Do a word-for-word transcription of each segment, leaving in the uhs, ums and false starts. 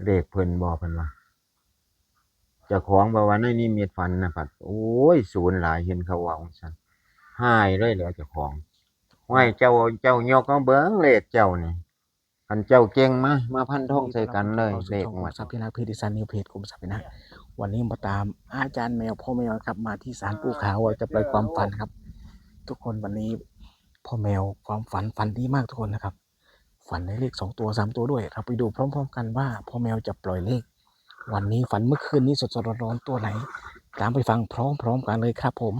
เลขเพิ่นบ่ เพิ่นว่า เจ้าของบอกว่าในนิมิตฝันนะพัด โอ้ย ศูนย์หลาย เห็นเขาว่าจั่งซั้น ฮ้ายเลยแหล้วเจ้าของ "ห้วย เจ้า เจ้ายกมาเบิ่งเลขเจ้านี่ คันเจ้าเก่งมา มาฟันธงใส่กันเลย เลขงวด" คุมทรัพย์พิทักษ์ เพจอีสานนิวเพจคุมทรัพย์พิทักษ์ วันนี้มาตามอาจารย์แมว พ่อแมวครับ มาที่ศาลปู่ขาว ว่าจะปล่อยความฝันครับ ทุกคน วันนี้พ่อแมวความฝัน ฝันดีมากทุกคนนะครับ ฝันในเลขสองตัว สามตัวด้วย เราไปดูพร้อมๆกันว่าพ่อแมวจะปล่อยเลข วันนี้ฝันเมื่อคืนนี้สดๆร้อนๆตัวไหน ตามไปฟังพร้อมๆกันเลยครับผม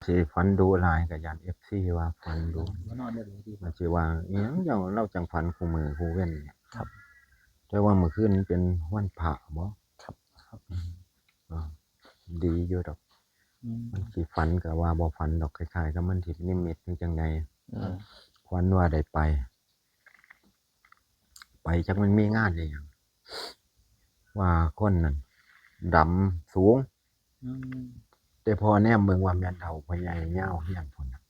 สิฝันดุหลาย ก็ย้าน เอฟซี ว่าฝันดุ มันสิว่าอิหยังเจ้า เราจั่งฝันคู่มื้อคู่เว็นเนี่ย ครับ แต่ว่าเมื่อคืนมันเป็นวันพระบ่ ครับ อืม ก็ดีอยู่ดอก อืม มันสิฝันก็ว่าบ่ฝันดอก คล้ายๆกับมันสินิมิตหรือจั่งใด อืม ฝันว่าได้ไป ไปจักมันมีงานอีหยัง ว่าคนนั้นดำสูง อืม แต่พอแนมเบิ่งว่าแม่นเฒ่าพ่อใหญ่ยาวเฮียนพุ้นน่ะ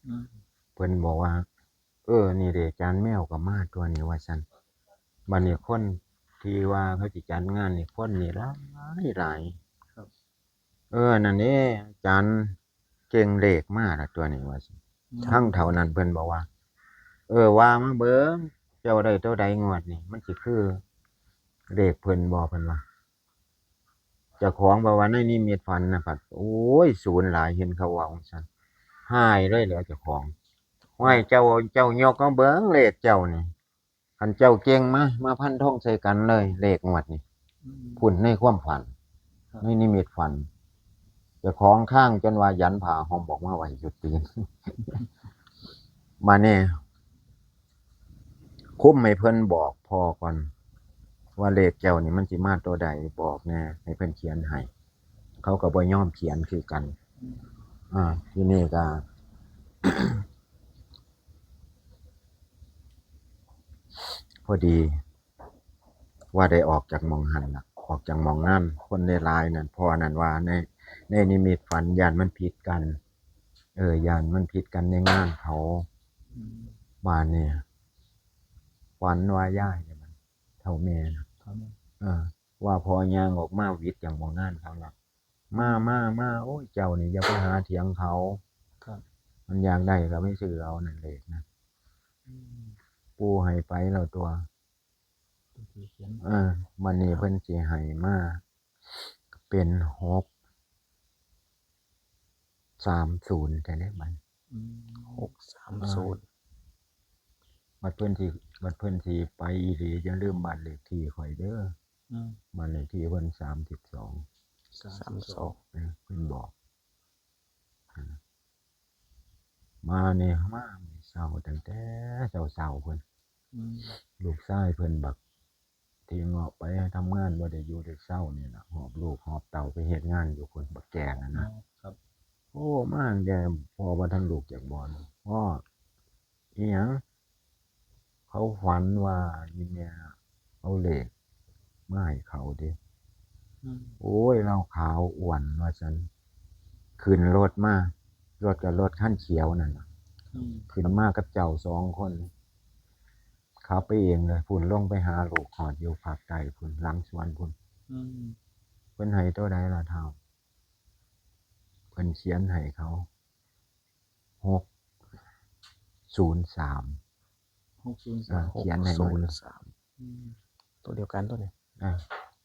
อืม เพิ่นบอกว่า "เออ นี่เด้ อาจารย์แมวก็มาตัวนี้" ว่าซั่น บัดนี้คนที่ว่าเขาสิจัดงานนี่ คนนี่หลายหลาย ครับ เออ นั่นเด้ อาจารย์เก่งเลขมาละตัวนี้ ว่าซั่น อืม ทั้งเฒ่านั้นเพิ่นบอกว่า "เออ ว่ามาเบิ่ง เจ้าได้ตัวใดงวดนี่ มันสิคือเลขเพิ่นบ่" เพิ่นว่า เจ้าของบอกว่าในนิมิตฝันนะพัด โอ้ย ศูนย์หลาย เห็นเขาว่าจั่งซั้น ฮ้ายเลยแหล้วเจ้าของ "ห้วย เจ้า เจ้ายกมาเบิ่งเลขเจ้านี่ คันเจ้าเก่งมา มาฟันธงใส่กันเลย เลขงวดนี่" อืม พุ้นในความฝัน ครับ ในนิมิตฝัน เจ้าของคางจนว่ายันผ้าห่มออกมาไว้อยู่ตีน มาเนี่ย คุมให้เพิ่นบอกพ่อก่อน ว่าเลขเจ้านี่มันสิมาตัวใด บอกแหน่ ให้เพิ่นเขียนให้ เขาก็บ่ยอมเขียนคือกัน อืม อ่า ทีนี้ก็ พอดี ว่าได้ออกจากหม่องหั้นล่ะ ออกจากหม่องนั้น คนหลายๆนั่น พ่อนั่นว่าใน ในนิมิตฝันย้านมันผิดกัน เออ ย้านมันผิดกันในงานเขา อืม บาดนี้ ฝันว่ายายเนี่ยมัน เฒ่าแม่น่ะ เฒ่าแม่ เออ ว่าพ่อย่างออกมาหวิดจากหม่องงานเขาล่ะ "มา มา มา โอ้ย เจ้านี่อย่าไปหาเถียงเขา ครับ มันอยากได้ก็ไปซื้อเอานั่นเลขนะ" อืม ปู่ให้ไปแล้วตัว ตัวที่เขียน เออ บัดนี้เพิ่นสิให้มา เป็น หกสามศูนย์ แท้เด้บัด อืม หกสามศูนย์ บัดเพิ่นสิ บัดเพิ่นสิไปอีหลี อย่าลืมบ้านเลขที่ข้อยเด้อ อืม บ้านเลขที่เพิ่นสามสิบสอง สามสิบสอง เออ เพิ่นบอก มาเนี่ย มามื้อเช้า ตั้งแต่เช้าๆพุ้น อืม ลูกชายเพิ่นบัก ที่เงาะไปทำงานบ่ได้อยู่ได้เซานี่ล่ะ หอบลูกหอบเต้าไปเฮ็ดงานอยู่พุ้น บักแก่นั่นนะ อ๋อ ครับ โอ้ มาตั้งแต่พ่อบ่ทันลูกจากบ่อน "พ่อ อีหยัง" "เขาฝันว่าอีแม่เอาเลขมาให้เขาเด้ อืม โอ้ย ลาวขาวอ้วน" ว่าซั่น ขึ้นรถมา รถก็รถคันเขียวนั่นล่ะ อืม ขึ้นมากับเจ้าสองคน ขับไปเองเลยพุ้น ลงไปหาลูกฮอดอยู่ภาคใต้พุ้น หลังสวนพุ้น อืม เพิ่นให้ตัวใดล่ะท้าว เพิ่นเขียนให้เขา หกศูนย์สาม หกศูนย์สาม เออ เขียนให้มัน หกศูนย์สาม อืม ตัวเดียวกันตัวนี้ อ่ะ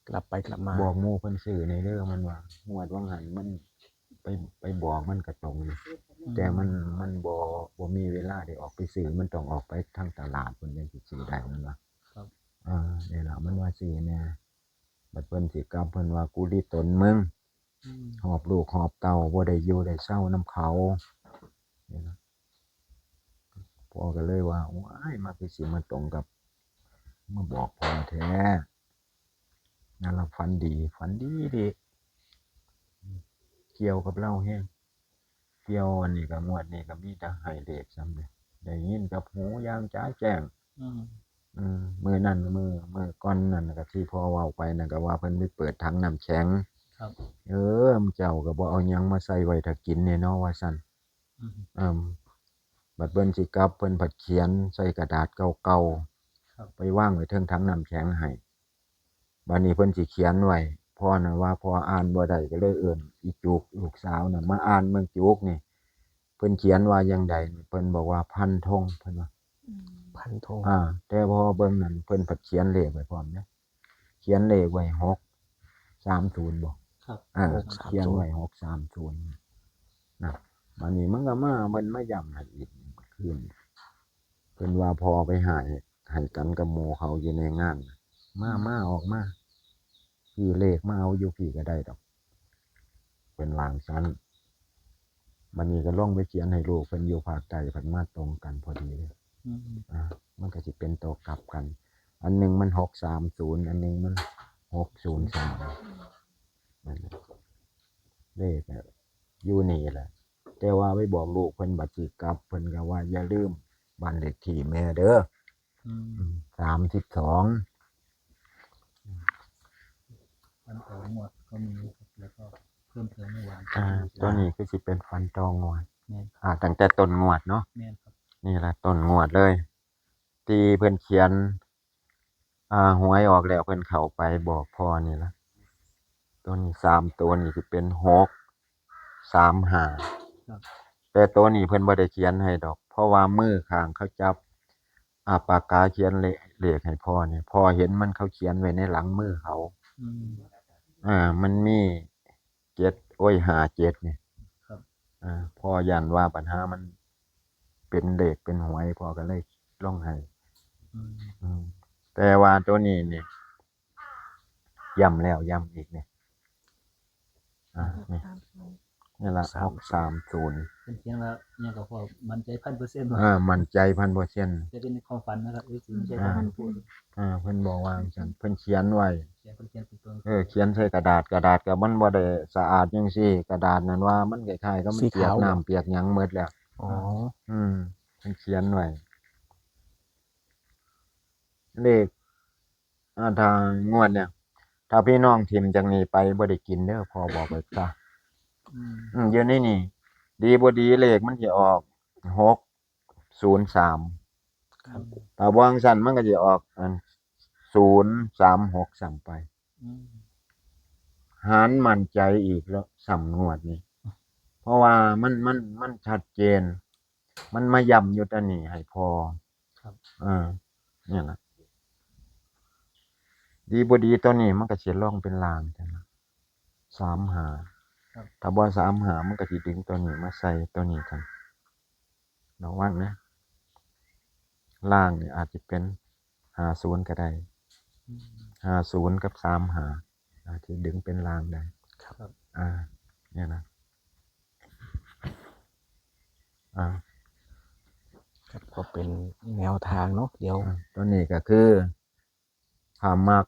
กลับไปกลับมา บอกหมู่เพิ่นซื้อในเด้อ มันว่างวดว่างหันมันไป ไปบอกมันก็ตรงอยู่ อืม แต่มัน มันบ่ บ่มีเวลาได้ออกไปซื้อ มันต้องออกไปทางตลาดเพิ่นจั่งสิซื้อได้ มันว่า ครับ เออ นี่ล่ะ มันว่าซื้อแหน่ บัดเพิ่นสิกลับ เพิ่นว่า "กูหลีตนมึง อืม หอบลูกหอบเต้า บ่ได้อยู่ได้เซานำเขา" นี่ล่ะ พ่อก็เลยว่า "โอ้ย มาคือสิมาตรงกับ มาบอกพ่อแท้" นั่นล่ะ ฝันดี ฝันดีเด้ เกี่ยวกับลาวแฮง เกี่ยวอันนี้ก็ งวดนี้ก็มีแต่ให้เลขซ้ำเด้ ได้ยินกับหูอย่างจ๋าแจ้ง อืม อืม มื้อนั้น มื้อ มื้อก่อนนั้นก็ที่พ่อเว้าไปนั่นก็ว่าเพิ่นไปเปิดถังน้ำแข็ง ครับ เออ เจ้าก็บ่เอาหยังมาใส่ไว้ถ้ากินแน่เนาะ ว่าซั่น อืม เอิ่ม บัดเพิ่นสิกลับ เพิ่นผัดเขียนใส่กระดาษเก่าๆ ครับ ไปวางไว้เทิงถังน้ำแข็งให้ บัดนี้เพิ่นสิเขียนไว้ พ่อน่ะว่าพ่ออ่านบ่ได้ก็เลยเอิ้นอีจุกลูกสาวน่ะมาอ่านเบิ่ง จุกนี่ เพิ่นเขียนว่าจั่งใด๋ เพิ่นบอกว่าฟันธง เพิ่นว่า อืม ฟันธง อ่า แต่พอเบิ่งนั่นเพิ่นผัดเขียนเลขไว้พร้อมเด้ เขียนเลขไว้ หกสามศูนย์ บ่ ครับ อ่า หกสามศูนย์ เขียนไว้ หกสามศูนย์ นะ บัดนี้มันก็มา มันมาย้ำให้อีกคืน เพิ่นว่าพ่อไปหาย ให้กันกับหมู่เขาอยู่ในงาน มา อืม มาออกมา ซื้อเลขมาเอาอยู่พี้ก็ได้ดอก เพิ่นวางซั่น บัดนี้ก็ลองไปเขียนให้ลูกเพิ่นอยู่ภาคใต้ เพิ่นมาตรงกันพอดีเลย อืม อ่า มันก็สิเป็นตัวกลับกัน อันหนึ่งมัน หกสามศูนย์ อันหนึ่งมัน หกศูนย์สาม นั่นแหละ เลขอะอยู่นี่แหละ แต่ว่าไปบอกลูกเพิ่นบัดสิกลับ เพิ่นก็ว่าอย่าลืมบ้านเลขที่แม่เด้อ อืม อืม สามสิบสอง ฟันต่องวดก็มีครับ แล้วก็เพิ่มเติมเมื่อวาน อ่า ตัวนี้คือสิเป็นฟันต่องวด แม่นครับ อ่า ตั้งแต่ต้นงวดเนาะ แม่นครับ นี่ล่ะต้นงวดเลย ที่เพิ่นเขียน อ่า หวยออกแล้วเพิ่นเข้าไปบอกพ่อนี่ล่ะ ตัวนี้สามตัวนี่สิเป็น หกสามห้า ครับ แต่ตัวนี้เพิ่นบ่ได้เขียนให้ดอก เพราะว่ามือข้างเขาจับ อ่า ปากกาเขียนเลข เลขให้พ่อนี่ พ่อเห็นมันเขาเขียนไว้ในหลังมือเขา อืม อ่า มันมี เจ็ด โอ้ย ห้าเจ็ด นี่ ครับ อ่า พ่อย้านว่าปัญหามันเป็นเลขเป็นหวย พ่อก็เลยลงให้ อืม อืม แต่ว่าตัวนี้นี่ ย้ำแล้วย้ำอีกนี่ อ่า นี่ นี่ล่ะ หกสามศูนย์ เพิ่นเขียนว่าอิหยังก็พอมั่นใจพันเปอร์เซ็นต์ ว่า อ่า มั่นใจพันเปอร์เซ็นต์ แต่เป็นในความฝันนะครับ เอฟซี ไม่ใช่ อ่า ว่าเพิ่นพูด อ่า เพิ่นบอกว่าจั่งซั่น เพิ่นเขียนไว้ เขียน เพิ่นเขียนเป็นตัว เออ เขียนใส่กระดาษ กระดาษก็มันบ่ได้สะอาดจั่งซี้ กระดาษนั่นว่ามันคล้ายๆกับมัน สีขาว เปียกน้ำเปียกหยังหมดแล้ว อ๋อ อืม เพิ่นเขียนไว้ เลข อ่า ถ้างวดเนี่ย ถ้าพี่น้องถิ่มจากนี้ไปบ่ได้กินเด้อ พ่อบอกไว้ซะ อืม อืม อยู่ในนี่ ดีบ่ดีเลขมันสิออก หกศูนย์สาม ครับ ถ้าบ่จั่งซั้นมันก็สิออก อัน ศูนย์สามหก ซ้ำไป อืม หารมั่นใจอีกแล้ว ซ้ำงวดนี้ เพราะว่ามัน มัน มันชัดเจน มันมาย้ำอยู่ตัวนี้ให้พ่อ ครับ เออ เนี่ยนะ ดีบ่ดีตัวนี้มันก็สิลงเป็นล่างจ้ะนะ สามห้า ครับ ถ้าบ่สามห้า มันก็สิดึงตัวนี้มาใส่ตัวนี้กัน ระวังนะ ล่างนี่อาจจะเป็น ห้าศูนย์ ก็ได้ อืม ห้าศูนย์ กับ สามห้า อาจจะดึงเป็นล่างได้ ครับ อ่า เนี่ยนะ อ่า ครับ ก็เป็นแนวทางเนาะ เดี๋ยว อ่า ตัวนี้ก็คือ ถ้ามัก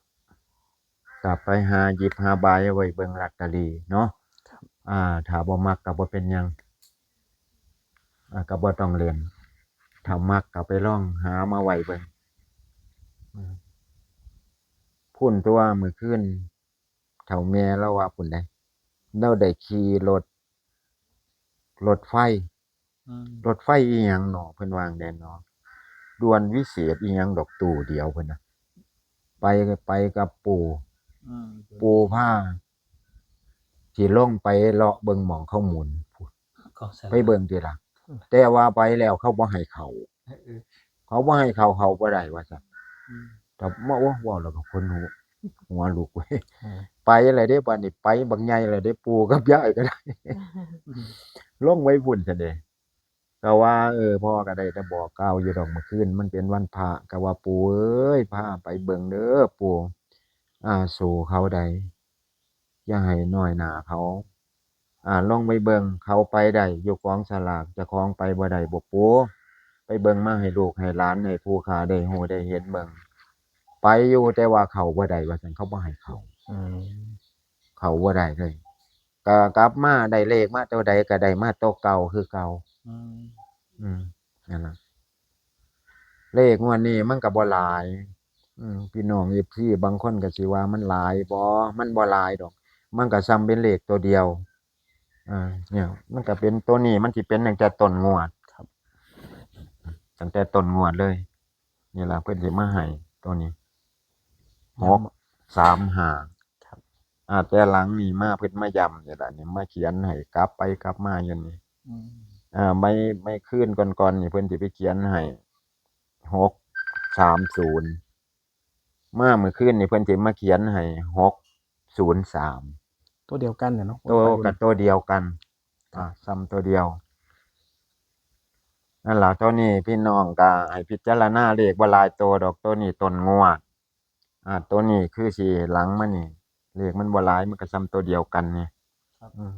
ก็ไปหาหยิบหาบายไว้เบิ่งลอตเตอรี่เนาะ ครับ อ่า ถ้าบ่มักก็บ่เป็นหยัง อ่า ก็บ่ต้องเล่น ถ้ามักก็ไปลองหามาไว้เบิ่ง อืม พู้นตัวมื้อคืน เฒ่าแม่ลาวว่าพู้นใด๋ ลาวได้ขี่รถ รถไฟ อืม รถไฟอีหยังหนอ เพิ่นว่าจั่งใด๋หนอ ด่วนวิเศษอีหยังดอก ตู้เดียวเพิ่นน่ะ ไป ไปกับปู่ อืม ปู่พาสิลงไปเลาะเบิ่งหม่องเขาหมุนพู้น ของสลาก ไปเบิ่งติล่ะ แต่ว่าไปแล้วเขาบ่ให้เข้า เออ เขาบ่ให้เข้า เข้าบ่ได้ว่าซั่น อืม แต่มา โอ้ เว้าแล้วก็ขนหัว หัวลุกเว้ย อืม ไปแล้วเด้ บัดนี้ไปบักใหญ่แล้วเด้ ปู่กับยายก็ได้ อืม ลงไว้พู้นซั่นเด้ ก็ว่า เออ พ่อก็ได้แต่บอกกล่าวอยู่ดอกมื้อคืน มันเป็นวันพระ ก็ว่า ปู่เอ้ย พาไปเบิ่งเด้อปู่ อ่า สู่เขาใด๋ อย่าให้น้อยหน้าเขา อ่า ลองไปเบิ่ง เขาไปได้อยู่กองสลาก เจ้าของไปบ่ได้บ่ปู่ ไปเบิ่งมาให้ลูกให้หลาน ให้ผู้ข้าได้ฮู้ได้เห็นเบิ่ง ไปอยู่แต่ว่าเข้าบ่ได้ว่าซั่น เขาบ่ให้เข้า อืม เข้าบ่ได้เลย ก็กลับมาได้เลขมาตัวใดก็ได้มาตัวเก่าคือเก่า อืม อืม นั่นล่ะ เลขงวดนี้มันก็บ่หลาย อืม พี่น้องเอฟซีบางคนก็สิว่ามันหลายบ่ มันบ่หลายดอก มันก็ส่ำเป็นเลขตัวเดียว อ่า เนี่ย มันก็เป็นตัวนี้ มันสิเป็นตั้งแต่ต้นงวด ครับ ตั้งแต่ต้นงวดเลย นี่ล่ะ เพิ่นสิมาให้ตัวนี้ หก สามห้า ครับ อ่า แต่หลังนี่มาเพิ่นมาย้ำนี่ล่ะ นี่มาเขียนให้กลับไปกลับมาอยู่นี่ อืม อ่า ไม่ ไม่คืนก่อนๆนี่เพิ่นสิไปเขียนให้ หกสามศูนย์ มามื้อคืนนี่เพิ่นสิมาเขียนให้ หกศูนย์สาม ตัวเดียวกันน่ะเนาะ ตัวกับตัวเดียวกัน อ่า ซ้ำตัวเดียว นั่นล่ะ ตัวนี้พี่น้องก็ให้พิจารณา เลขบ่หลายตัวดอก ตัวนี้ต้นงวด อ่า ตัวนี้คือสิหลังมานี่ เลขมันบ่หลาย มันก็ซ้ำตัวเดียวกันนี่ ครับ อืม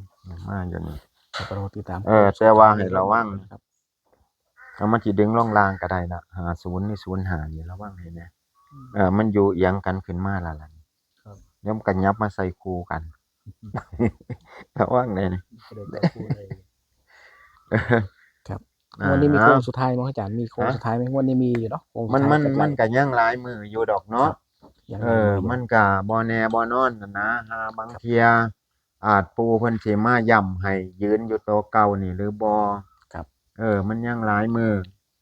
มาอยู่นี่ ครับ รอติดตาม เออ แต่ว่าให้ระวัง ครับ แล้วมันสิดึงลงล่างก็ได้นะ ห้าศูนย์ นี่ ศูนย์ห้า นี่ระวังให้แหน่ อืม เออ มันอยู่เอียงกันขึ้นมาแล้วล่ะ ครับ เดี๋ยวมันก็ยับมาใส่คู่กัน ระวังแหน่นี่ ก็ได้จับคู่ได้ ครับ อ่า งวดนี้มีโค้งสุดท้ายไหมอาจารย์ มีโค้ง ฮะ สุดท้ายไหม งวดนี้มีอยู่เนาะ โค้งสุดท้าย มัน มัน ก็จะ มันก็ยังหลายมื้ออยู่ดอกเนาะ ครับ ยัง เออ หลายมื้ออยู่ มันก็บ่แน่บ่นอนนั่นนะ หาบาง ครับ เทื่อ อาจปู่เพิ่นสิมาย้ำให้ยืนอยู่โตเก่านี่หรือบ่ ครับ เออ มันยังหลายมื้อ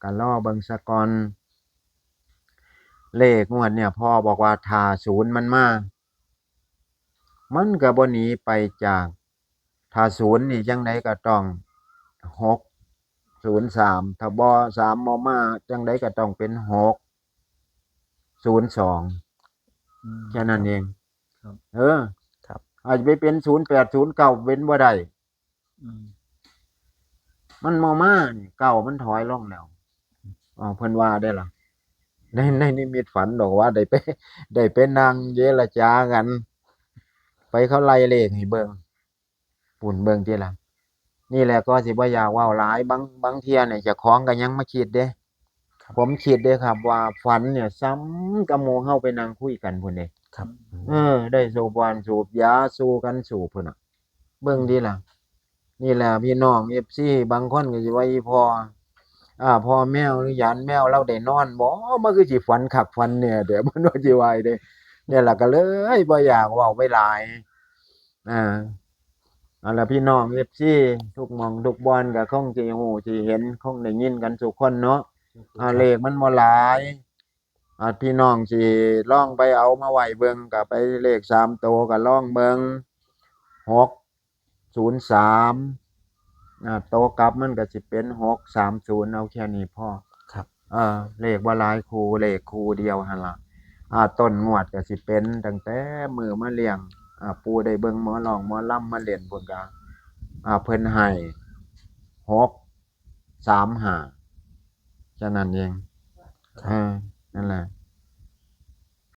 ก็รอเบิ่งซะก่อน เลขงวดเนี่ย พ่อบอกว่าถ้าศูนย์มันมา มันก็บ่หนีไปจาก ถ้าศูนย์นี่จั่งใดก็ต้อง หกศูนย์สาม ถ้าบ่ สามบ่มา จั่งใดก็ต้องเป็น หกศูนย์สอง อืม แค่นั้นเอง ครับ เออ ครับ อาจจะไปเป็น ศูนย์แปด ศูนย์เก้า เป็นบ่ได้ อืม มันบ่มานี่ เก้ามันถอยลงแล้ว อ๋อ เพิ่นว่าได้ล่ะ ใน ในนิมิตฝันดอกว่าได้ไป ได้ไปนั่งเจรจากัน ไปเขาไล่เลขให้เบิ่ง ปุ่นเบิ่งติล่ะ นี่แหละก็สิบ่อยากเว้าหลาย บาง บางเทื่อเนี่ยเจ้าของก็ยังมาคิดเด้ ครับ ผมคิดเด้ครับว่าฝันเนี่ยซ้ำกับหมู่เฮาไปนั่งคุยกันพู้นเด้ ครับ เออ ได้สูบว่านสูบยาสู่กันสูบพู้นน่ะ เบิ่งติล่ะ นี่แหละพี่น้อง เอฟซี บางคนก็สิว่าอีพ่อ อ่า พ่อแมวหรือยานแมวเราได้นอนบ่ มันคือสิฝันคักฝันแน่เด้ มันว่าสิว่าเด้ เนี่ยล่ะก็เลยบ่อยากเว้าไปหลาย อ่า เอาล่ะพี่น้อง เอฟซี ทุกหม่องทุกบ่อนก็คงสิฮู้สิเห็น คงได้ยินกันทุกคนเนาะ อ่า เลขมันบ่หลาย อ่า พี่น้องสิลองไปเอามาไว้เบิ่ง ก็ไปเลขสามโตก็ลองเบิ่ง หกศูนย์สาม อ่า โตกลับมันก็สิเป็น หกสามศูนย์ เอาแค่นี้พอ ครับ เออ เลขบ่หลายคู่ เลขคู่เดียวหั่นล่ะ อ่า ต้นงวดก็สิเป็นตั้งแต่มื้อมาเลี้ยง อ่า ปู่ได้เบิ่งหมอร้องหมอลำมาเล่นพู้นก็ อ่า เพิ่นให้ หกสามห้า แค่นั้นเอง ครับ เออ นั่นแหละ